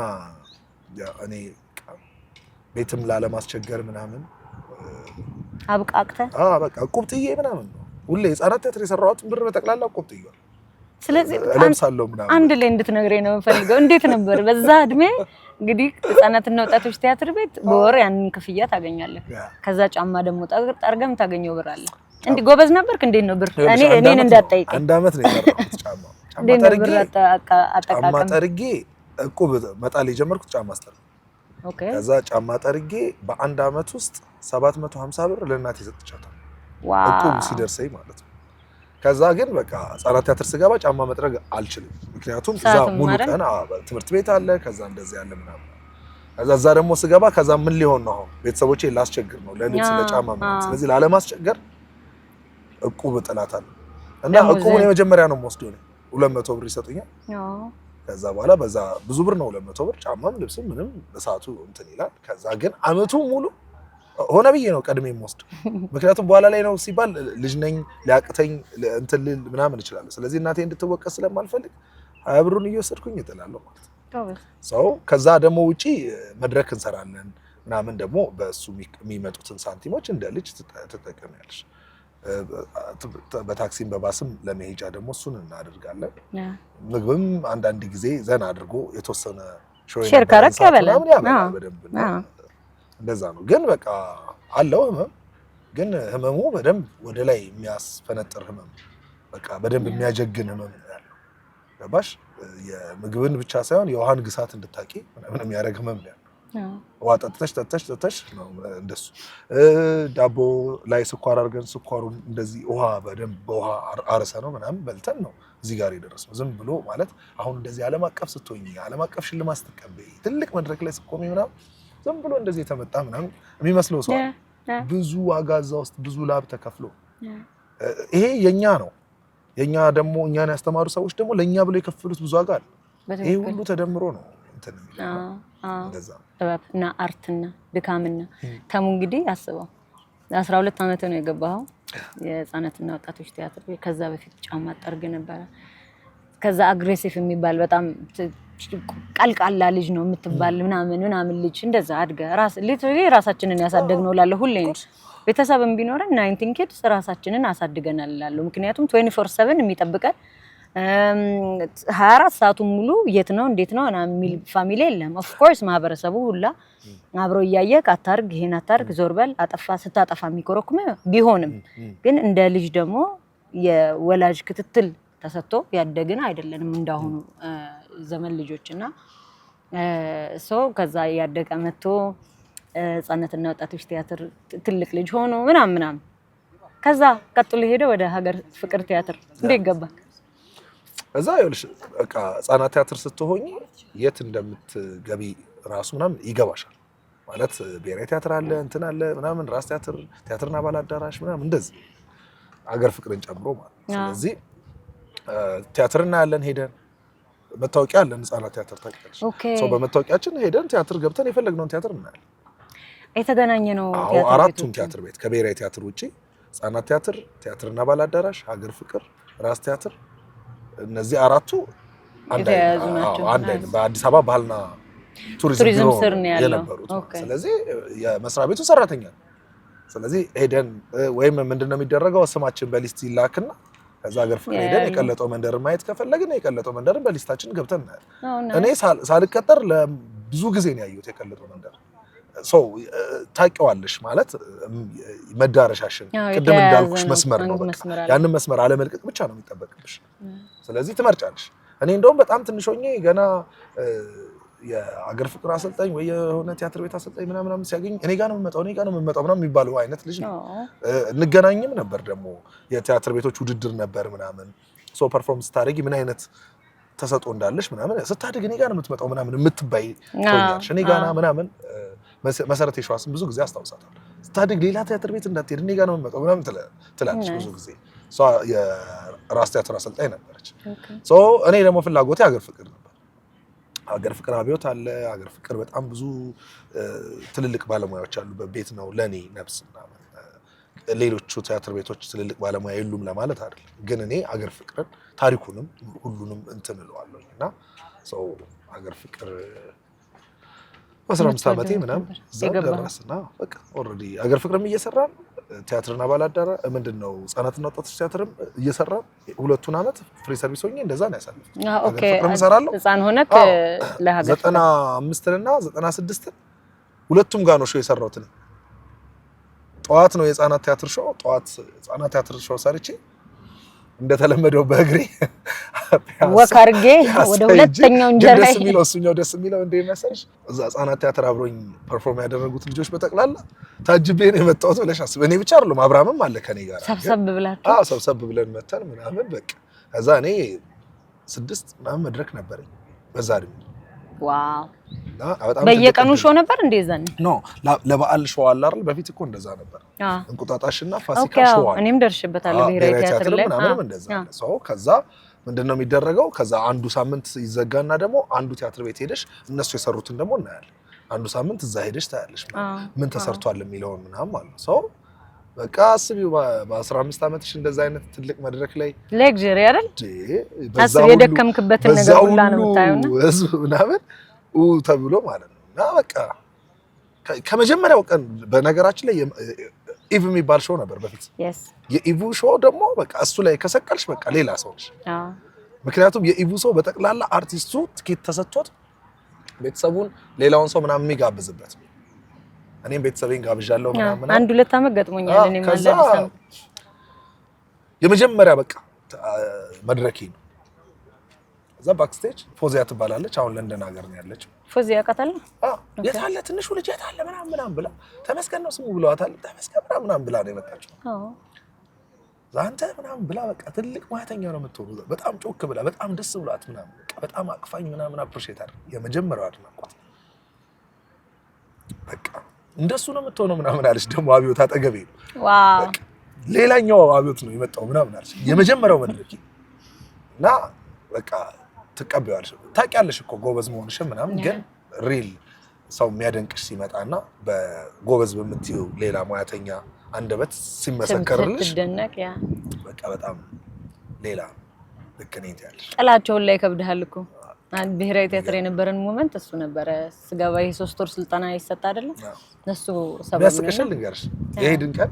Speaker 3: እኔ ቤትም ላለማስቸገር ምናምን
Speaker 2: አብቃቅተህ
Speaker 3: በቃ እቁብ ጥዬ ምናምን ነው ሁሌ ህጻናት ቲያትር የሰራሁትን ብር በጠቅላላ እቁብ ጥዬዋለሁ።
Speaker 2: ስለዚህ
Speaker 3: እለብሳለሁ ምናምን
Speaker 2: አንድ ላይ እንድትነግረኝ ነው የምፈልገው። እንዴት ነበር በዛ እድሜ እንግዲህ ህጻናትና ወጣቶች ቲያትር ቤት በወር ያንን ክፍያ ታገኛለህ። ከዛ ጫማ ደግሞ ጠርገም ታገኘው ብር አለ። እንዲህ ጎበዝ ነበርክ? እንዴት ነው ብር? እኔ እኔን እንዳትጠይቀኝ።
Speaker 3: አንድ አመት ነው የሰራሁት ጫማ ጫማ ጠርጌ እቁብ መጣል የጀመርኩት ጫማ አስጠርጌ። ከዛ ጫማ ጠርጌ በአንድ አመት ውስጥ 750 ብር ለእናቴ ሰጥቻታለሁ። እቁብ ሲደርሰኝ ማለት ነው። ከዛ ግን በቃ ህጻናት ቲያትር ስገባ ጫማ መጥረግ አልችልም። ምክንያቱም እዛ
Speaker 2: ሰዓቱም
Speaker 3: ሙሉ
Speaker 2: አይደል?
Speaker 3: ቀን ትምህርት ቤት አለ፣ ከዛ እንደዚህ ያለ ምናምን። ከዛ እዛ ደግሞ ስገባ ከዛ ምን ሊሆን ነው አሁን ቤተሰቦቼ ላስቸግር ነው ለልብስ ለጫማ ምናምን። ስለዚህ ላለማስቸገር እቁብ እጥላታለሁ እና
Speaker 2: ደሞዝህን?
Speaker 3: እቁቡን የመጀመሪያ ነው የምወስደው እኔ። 200 ብር ይሰጡኛል። ከዛ በኋላ በዛ ብዙ ብር ነው 200 ብር፣ ጫማም ልብስም ምንም በሰዓቱ እንትን ይላል። ከዛ ግን አመቱ ሙሉ ሆነ ብዬ ነው ቀድሜ የምወስደው። ምክንያቱም በኋላ ላይ ነው ሲባል ልጅ ነኝ፣ ሊያቅተኝ እንትን ልል ምናምን እችላለሁ። ስለዚህ እናቴ እንድትወቀስ ስለማልፈልግ 20 ብሩን እየወሰድኩኝ እጥላለሁ ማለት ነው። So ከዛ ደግሞ ውጪ መድረክ እንሰራለን ምናምን፣ ደግሞ በእሱ የሚመጡትን ሳንቲሞች እንደ ልጅ ትጠቀሚያለሽ። በታክሲም በባስም ለመሄጃ ደግሞ እሱን እናደርጋለን። ምግብም አንዳንድ ጊዜ ዘና አድርጎ የተወሰነ show
Speaker 2: share
Speaker 3: የነበረን
Speaker 2: ካረክ
Speaker 3: ሰዓት
Speaker 2: ያበላል።
Speaker 3: ምናምን ያበላል በደንብ እና እንደዛ ነው። ግን በቃ አለው ህመም፣ ግን ህመሙ በደንብ ወደ ላይ የሚያስፈነጥር ህመም፣ በቃ በደንብ የሚያጀግን ህመም ነው ያለው። ገባሽ? የምግብን ብቻ ሳይሆን የውሃን ግሳት እንድታቂ ምናምን የሚያደርግ ህመም ነው ያለው። ውሃ ጠጥተሽ ጠጥተሽ ጠጥተሽ ነው እንደሱ። ዳቦ ላይ ስኳር አድርገን ስኳሩን እንደዚህ ውሃ በደንብ በውሃ አርሰ ነው ምናምን በልተን ነው እዚህ ጋር የደረስነው። ዝም ብሎ ማለት አሁን እንደዚህ ዓለም አቀፍ ስትሆኚ፣ ዓለም አቀፍ ሽልማት ስትቀበይ፣ ትልቅ መድረክ ላይ ስትቆሚ ምናምን ዝም ብሎ እንደዚህ የተመጣ ምናምን የሚመስለው ሰው አለ። ብዙ ዋጋ እዛ ውስጥ፣ ብዙ ላብ ተከፍሎ ይሄ የኛ ነው። የኛ ደግሞ እኛን ያስተማሩ ሰዎች ደግሞ ለእኛ ብለው የከፈሉት ብዙ ዋጋ አለ። ይሄ ሁሉ ተደምሮ ነው እንትን የሚለው። እንደዛ ነው።
Speaker 2: ጥበብ እና art ና ድካምና ተሙ እንግዲህ አስበው፣ 12 ዓመት ነው የገባኸው የህፃናትና ወጣቶች ቲያትር ቤት። ከዛ በፊት ጫማ ጠርግ ነበረ። ከዛ aggressive የሚባል በጣም ቀልቃላ ልጅ ነው የምትባል ምናምን ምናምን ልጅ እንደዛ አድገ ራስ literally ራሳችንን ያሳደግነው እላለሁ ሁሌ። ቤተሰብም ቢኖረን 19 Kids ራሳችንን አሳድገናል እላለሁ። ምክንያቱም 24/7 የሚጠብቀን፣ 24 ሰዓቱን ሙሉ የት ነው እንዴት ነው ምናምን የሚል family የለም። Of course ማህበረሰቡ ሁላ አብሮ እያየ አታርግ፣ ይሄን አታርግ፣ ዞር በል፣ አጠፋ ስታጠፋ የሚኮረኩም ቢሆንም ግን እንደ ልጅ ደግሞ የወላጅ ክትትል ተሰጥቶ ያደግን አይደለንም እንዳሁኑ ዘመን ልጆች። እና so ከዛ እያደገ መጥቶ ህጻናትና ወጣቶች ቲያትር ትልቅ ልጅ ሆኖ ምናምን ምናምን ከዛ ቀጥሎ ሄደ ወደ ሀገር ፍቅር ቲያትር እንዴት ገባ?
Speaker 3: እዛ ይኸውልሽ በቃ ህጻናት ቲያትር ስትሆኚ የት እንደምትገቢ ራሱ ምናምን ይገባሻል። ማለት ብሔራዊ ቲያትር አለ፣ እንትን አለ ምናምን፣ ራስ ቲያትር፣ ቲያትርና ባህል አዳራሽ ምናምን እንደዚህ አገር ፍቅርን ጨምሮ ማለት ነው። ስለዚህ ቲያትር እናያለን ሄደን፣ መታወቂያ አለን ህጻናት ቲያትር ታውቂያለሽ። So በመታወቂያችን ሄደን ቲያትር ገብተን የፈለግነውን ቲያትር እናያለን።
Speaker 2: የተገናኘ ነው።
Speaker 3: አዎ።
Speaker 2: ቲያትር
Speaker 3: አራቱም
Speaker 2: ቤቶች።
Speaker 3: ቲያትር ቤት ከብሔራዊ ቲያትር ውጪ ህጻናት ቲያትር፣ ቲያትርና ባህል አዳራሽ፣ ሀገር ፍቅር፣ ራስ ቲያትር፣ እነዚህ አራቱ አንድ
Speaker 2: የተያያዙ
Speaker 3: አይነት
Speaker 2: ናቸው።
Speaker 3: አዎ፣ አንድ አይነት በአዲስ አበባ ባህልና ቱሪዝም
Speaker 2: ቱሪዝም
Speaker 3: ቢሮ
Speaker 2: ስር ነው ያለው።
Speaker 3: የነበሩት ማለት ነው። ስለዚህ የመስሪያ ቤቱ ሰራተኛ ነው። ስለዚህ ሄደን ወይም ምንድነው የሚደረገው፣ ስማችን በ list ይላክና ከዛ ሀገር ፍቅር ሄደን የቀለጠው መንደርን ማየት ከፈለግን የቀለጠው መንደርን በ list ኣችን ገብተን እናያለን። እኔ ሳልቀጠር ለብዙ ጊዜ ነው ያየሁት የቀለጠው መንደር። So ታውቂዋለሽ ማለት መዳረሻሽን ቅድም
Speaker 2: የተያያዘ
Speaker 3: እንዳልኩሽ
Speaker 2: ነው።
Speaker 3: መስመር ነው
Speaker 2: አንድ
Speaker 3: በቃ።
Speaker 2: መስመር አለ።
Speaker 3: ያንን መስመር አለመልቀቅ ብቻ ነው የሚጠበቅብሽ። ስለዚህ ትመርጫለሽ። እኔ እንደውም በጣም ትንሽ ሆኜ ገና የአገር ፍቅር አሰልጣኝ ወይ የሆነ ቲያትር ቤት አሰልጣኝ ምናምን ምናምን ሲያገኝ እኔ ጋር ነው የምመጣው፣ እኔ ጋር ነው የምመጣው ምናምን የሚባለው አይነት ልጅ ነው። እንገናኝም ነበር፣ ደግሞ የቲያትር ቤቶች ውድድር ነበር ምናምን፣ so perform ስታደርጊ ምን አይነት ተሰጥኦ እንዳለሽ ምናምን፣ ስታድግ እኔ ጋር ነው የምትመጣው ምናምን የምትባይ ትሆኛለሽ። እኔ ጋና ምናምን መሰረት የሸዋስን ብዙ ጊዜ አስታውሳታለሁ። ስታድግ ሌላ ቲያትር ቤት እንዳትሄድ እኔ ጋር ነው የምመጣው ምናምን ትላለች ብዙ ጊዜ። እሷ የራስ ቲያትር አሰልጣኝ ነበረች። So እኔ ደግሞ ፍላጎቴ ሀገር ፍቅር ነበር። ሀገር ፍቅር አብዮት አለ። ሀገር ፍቅር በጣም ብዙ ትልልቅ ባለሙያዎች ያሉበት ቤት ነው ለእኔ ነፍስ ምናምን። ሌሎቹ ቲያትር ቤቶች ትልልቅ ባለሙያ የሉም ለማለት አይደለም፣ ግን እኔ ሀገር ፍቅርን ታሪኩንም ሁሉንም እንትን እለዋለሁ እና so ሀገር ፍቅር በ15 ዓመቴ ምናምን እዛ
Speaker 2: የገባኸው?
Speaker 3: ደረስና በቃ already ሀገር ፍቅርም እየሰራን ቲያትርና ባህል አዳራሽ ምንድን ነው ህጻናትና ወጣቶች ቲያትርም እየሰራን ሁለቱን ዓመት free service ሆኜ እንደዛ ነው ያሳለፍኩት። ሀገር ፍቅርም እሰራለሁ።
Speaker 2: ህፃን ሆነክ
Speaker 3: አዎ።
Speaker 2: ለሀገር
Speaker 3: 95ን እና 96ን ሁለቱም ጋር ነው show የሰራሁት እኔ። ጠዋት ነው የህፃናት ቲያትር show፣ ጠዋት ህፃናት ቲያትር show ሰርቼ እንደተለመደው በእግሬ
Speaker 2: walk አድርጌ ወደ ሁለተኛው እንጀራ።
Speaker 3: ደስ የሚለው እሱኛው ደስ የሚለው እንደ መሰለሽ እዛ ህጻናት ቲያትር አብሮኝ perform ያደረጉት ልጆች በጠቅላላ ታጅቤ ነው የመጣሁት ብለሽ አስብ። እኔ ብቻ አይደለም፣ አብርሃምም አለ ከኔ ጋር።
Speaker 2: ሰብሰብ ብላችሁ።
Speaker 3: አዎ፣ ሰብሰብ ብለን መተን ምናምን በቃ። ከዛ እኔ ስድስት ምናምን መድረክ ነበረኝ በዛ እድሜ። እና በጣም
Speaker 2: በየቀኑ
Speaker 3: ትልቅ
Speaker 2: show ነበር እንዴ ዛኔ?
Speaker 3: No፣ ለበዓል show አለ አይደል? በፊት እኮ እንደዛ ነበር። እንቁጣጣሽና ፋሲካ show አለ።
Speaker 2: እኔም ደርሽበታለሁ ብሔራዊ ቲያትር ላይ።
Speaker 3: ምናምንም እንደዛ አለ። So ከዛ ምንድን ነው የሚደረገው? ከዛ አንዱ ሳምንት ይዘጋና ደግሞ አንዱ ቲያትር ቤት ሄደሽ እነሱ የሰሩትን ደግሞ እናያለን። አንዱ ሳምንት እዛ ሄደሽ ታያለሽ ምን ተሰርቷል የሚለውን ምናምን ማለት ነው። So በቃ አስቢው፣ በ15 ዓመትሽ እንደዛ አይነት ትልቅ መድረክ ላይ
Speaker 2: Luxury አይደል? አስብ፣ የደከምክበትን ነገር ሁላ ነው የምታየው።
Speaker 3: ህዝብ ምናምን ተብሎ ማለት ነው። እና በቃ ከመጀመሪያው ቀን፣ በነገራችን ላይ eve የሚባል show ነበር በፊት። የ eve show ደግሞ በቃ እሱ ላይ ከሰቀልሽ በቃ ሌላ ሰው ነሽ። ምክንያቱም የ eve ሰው በጠቅላላ አርቲስቱ ትኬት ተሰጥቶት ቤተሰቡን ሌላውን ሰው ምናምን የሚጋብዝበት፣ እኔም ቤተሰቤን ጋብዣለሁ ምናምን።
Speaker 2: አንድ ሁለት ዓመት ገጥሞኛል። እኔም
Speaker 3: ከዛ የመጀመሪያ በቃ መድረኬ ነው። እዛ backstage ፎዚያ ትባላለች። አሁን ለንደን ሀገር ነው ያለችው።
Speaker 2: ፎዚያ አውቃታለሁ።
Speaker 3: የት አለ ትንሹ ልጅ፣ የት አለ ምናምን ምናምን ብላ፣ ተመስገን ነው ስሙ ብለዋታል። ተመስገን ምናምን ምናምን ብላ ነው የመጣችው። አንተ ምናምን ብላ በቃ ትልቅ ሙያተኛ ነው የምትሆኑ፣ በጣም ጮክ ብላ፣ በጣም ደስ ብሏት ምናምን በቃ በጣም አቅፋኝ ምናምን appreciate አድርግ፣ የመጀመሪያው አድናቆት በቃ እንደሱ ነው የምትሆነው ምናምን አለች። ደግሞ አብዮት አጠገቤ ነው። በቃ ሌላኛው አብዮት ነው የመጣው ምናምን አለች። የመጀመሪያው መድረክ እና በቃ ትቀበያለሽ፣ ታውቂያለሽ እኮ ጎበዝ መሆንሽን ምናምን፣ ግን real ሰው የሚያደንቅሽ ሲመጣና በጎበዝ በምትይው ሌላ ሙያተኛ አንደበት ሲመሰከርልሽ
Speaker 2: ስትደነቅ yeah።
Speaker 3: በቃ በጣም ሌላ ልክ ነኝ ትያለሽ።
Speaker 2: ጥላቸውን ላይ ይከብድሃል እኮ። አንድ ብሔራዊ ቲያትር የነበረን moment እሱ ነበረ። ስገባ ይሄ 3 ወር ስልጠና ይሰጥ አይደለ? እሱ ሰበብ ነው።
Speaker 3: የሚያስቅሽን ልንገርሽ። የሄድን ቀን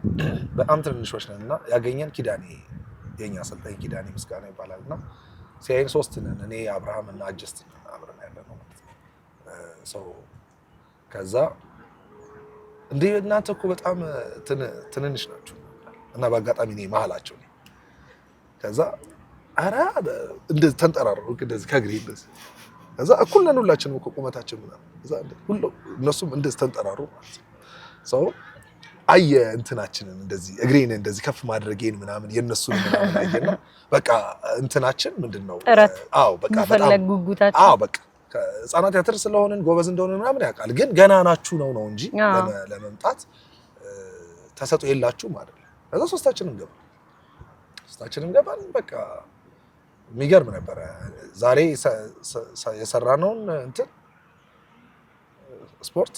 Speaker 3: በጣም ትንንሾች ነን እና ያገኘን ኪዳኔ፣ የኛ አሰልጣኝ ኪዳኔ ምስጋና ይባላል፣ እና ሲያይን ሶስት ነን፣ እኔ፣ አብርሃም እና አጀስት ነን አብረን ያለ ነው ማለት ነው። So ከዛ እንዴ እናንተ እኮ በጣም ትንንሽ ናችሁ፣ እና በአጋጣሚ እኔ መሀላቸው ነኝ። ከዛ ኧረ እንደዚህ ተንጠራሩ፣ እንደዚህ ከእግሬ እንደዚህ። ከዛ እኩል ነን ሁላችንም እኮ ቁመታችን ምናምን። ከዛ ሁሉ እነሱም እንደዚህ ተንጠራሩ ማለት ነው። So አየ እንትናችንን፣ እንደዚህ እግሬን እንደዚህ ከፍ ማድረጌን ምናምን የእነሱን ምናምን አየና በቃ እንትናችን ምንድን ነው
Speaker 2: ጥረት
Speaker 3: አዎ በቃ በጣም
Speaker 2: መፈለግ ጉጉታችን።
Speaker 3: አዎ፣ በቃ ህጻናት ቲያትር ስለሆንን ጎበዝ እንደሆነ ምናምን ያውቃል። ግን ገና ናችሁ ነው ነው እንጂ ለመምጣት ተሰጥኦ የላችሁም አይደለም። ከዛ ሶስታችንም ገባን፣ ሶስታችንም ገባን። በቃ የሚገርም ነበረ። ዛሬ የሰራነውን እንትን ስፖርት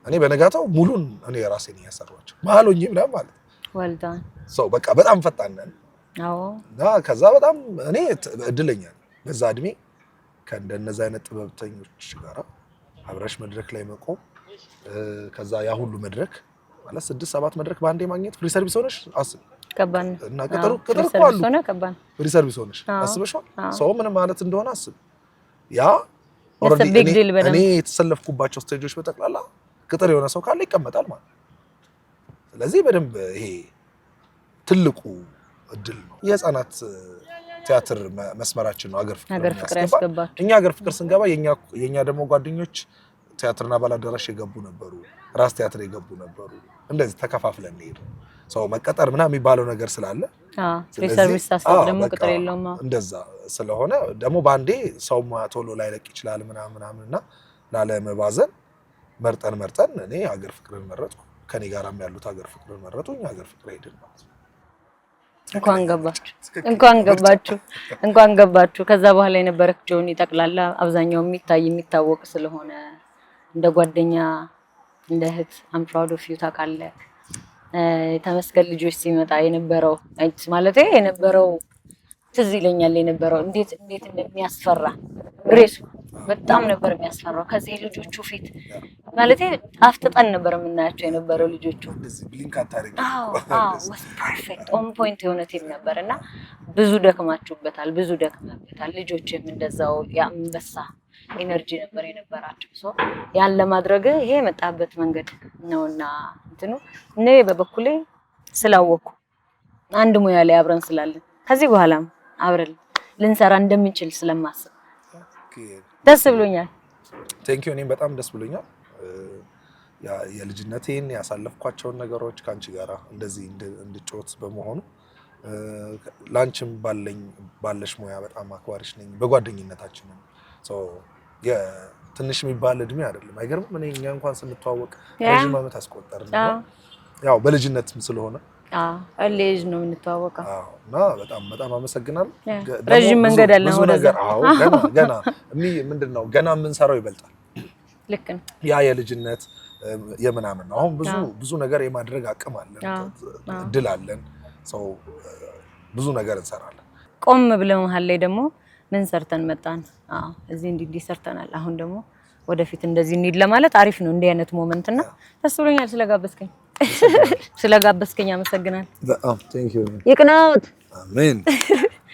Speaker 3: እኔ በነጋታው ሙሉን እኔ ራሴ ነኝ ያሰሯቸው መሀል ሆኜ ምናምን ማለት ነው።
Speaker 2: Well done.
Speaker 3: So በቃ በጣም ፈጣን ነን። እና ከዛ በጣም እኔ እድለኛ ነኝ። በዛ እድሜ ከእንደነዛ አይነት ጥበብተኞች ጋር አብረሽ መድረክ ላይ መቆም፣ ከዛ ያ ሁሉ መድረክ ማለት ስድስት ሰባት መድረክ በአንዴ ማግኘት፣ free service ሆነሽ አስብ።
Speaker 2: ከባድ ነው።
Speaker 3: እና ቅጥሩ ቅጥር እኮ አሉ።
Speaker 2: ሆነ ከባድ ነው።
Speaker 3: Free service ሆነሽ አስበሽዋል? ሰው ምን ማለት እንደሆነ አስብ። Yeah, already
Speaker 2: big deal በደንብ።
Speaker 3: እኔ የተሰለፍኩባቸው stage ኦች በጠቅላላ ቅጥር የሆነ ሰው ካለ ይቀመጣል ማለት ነው። ስለዚህ በደንብ ይሄ ትልቁ እድል ነው። የህፃናት ቲያትር መስመራችን ነው ሀገር ፍቅር
Speaker 2: ሀገር ፍቅር
Speaker 3: የሚያስገባ።
Speaker 2: ያስገባችሁ።
Speaker 3: እኛ ሀገር ፍቅር ስንገባ የኛ ደግሞ ጓደኞች ቲያትርና ባላደራሽ የገቡ ነበሩ፣ ራስ ቲያትር የገቡ ነበሩ። እንደዚህ ተከፋፍለን እንሄድ ሰው መቀጠር ምናምን የሚባለው ነገር ስላለ
Speaker 2: free
Speaker 3: ስለዚህ
Speaker 2: service ሳስብ ደግሞ
Speaker 3: በቃ
Speaker 2: ቅጥር የለውም። አዎ።
Speaker 3: እንደዛ ስለሆነ ደግሞ በአንዴ ሰው ቶሎ ላይለቅ ይችላል ምናምን ምናምን፣ እና ላለመባዘን መርጠን መርጠን እኔ ሀገር ፍቅርን መረጥኩ። ከኔ ጋራም ያሉት ሀገር ፍቅርን መረጡ። እኛ ሀገር ፍቅር ሄድን ማለት ነው።
Speaker 2: እንኳን ገባችሁ፣ እንኳን ገባችሁ፣ እንኳን ገባችሁ። ከዛ በኋላ የነበረ journey ጠቅላላ አብዛኛው የሚታይ የሚታወቅ ስለሆነ እንደ ጓደኛ እንደ እህት I'm proud of you፣ ታውቃለህ። ተመስገን ልጆች ሲመጣ የነበረው ማለት የነበረው ትዝ ይለኛል፣ የነበረው እንዴት እንዴት እንደሚያስፈራ፣ ግሬሱ በጣም ነበር የሚያስፈራው። ከዚህ ልጆቹ ፊት ማለት አፍጥጠን ነበር የምናያቸው የነበረው ልጆቹ።
Speaker 3: እንደዚህ blink አታደርጊም።
Speaker 2: Was perfect, on point የሆነ team ነበር እና ብዙ ደክማችሁበታል፣ ብዙ ደክመበታል። ልጆችም እንደዛው የአንበሳ energy ነበር የነበራቸው። So ያን ለማድረግ ይሄ የመጣበት መንገድ ነውና እንትኑ እኔ በበኩሌ ስላወኩ አንድ ሙያ ላይ አብረን ስላለን፣ ከዚህ በኋላም አብረን ልንሰራ እንደምንችል ስለማስብ ደስ ብሎኛል።
Speaker 3: Thank you። እኔም በጣም ደስ ብሎኛል። የልጅነቴን ያሳለፍኳቸውን ነገሮች ከአንቺ ጋር እንደዚህ እንድጫወት በመሆኑ፣ ለአንቺም ባለኝ ባለሽ ሙያ በጣም አክባሪሽ ነኝ። በጓደኝነታችንም so ትንሽ የሚባል እድሜ አይደለም። አይገርምም? እኔ እኛ እንኳን ስንተዋወቅ ረዥም ዓመት አስቆጠርን። እና ያው በልጅነትም ስለሆነ
Speaker 2: ልጅ ነው የምንተዋወቀው።
Speaker 3: አዎ፣ እና በጣም በጣም አመሰግናለሁ። ደግሞ
Speaker 2: ረዥም መንገድ አለን
Speaker 3: ብዙ
Speaker 2: ወደዛ።
Speaker 3: ነገር፣ አዎ፣ ገና ገና ምንድን ነው፣ ገና የምንሰራው ይበልጣል።
Speaker 2: ልክ ነው።
Speaker 3: ያ የልጅነት የምናምን ነው። አሁን ብዙ ብዙ ነገር የማድረግ አቅም አለን፣ እድል አለን። So ብዙ ነገር እንሰራለን።
Speaker 2: ቆም ብለው መሀል ላይ ደግሞ ምን ሰርተን መጣን? አዎ፣ እዚህ እንዲህ እንዲህ ሰርተናል። አሁን ደግሞ ወደፊት እንደዚህ እንሂድ ለማለት አሪፍ ነው እንዲህ አይነት moment። እና ደስ ብሎኛል ስለጋበዝከኝ አመሰግናለሁ።
Speaker 3: በጣም thank you።
Speaker 2: ይቅናዎት።
Speaker 3: አሜን።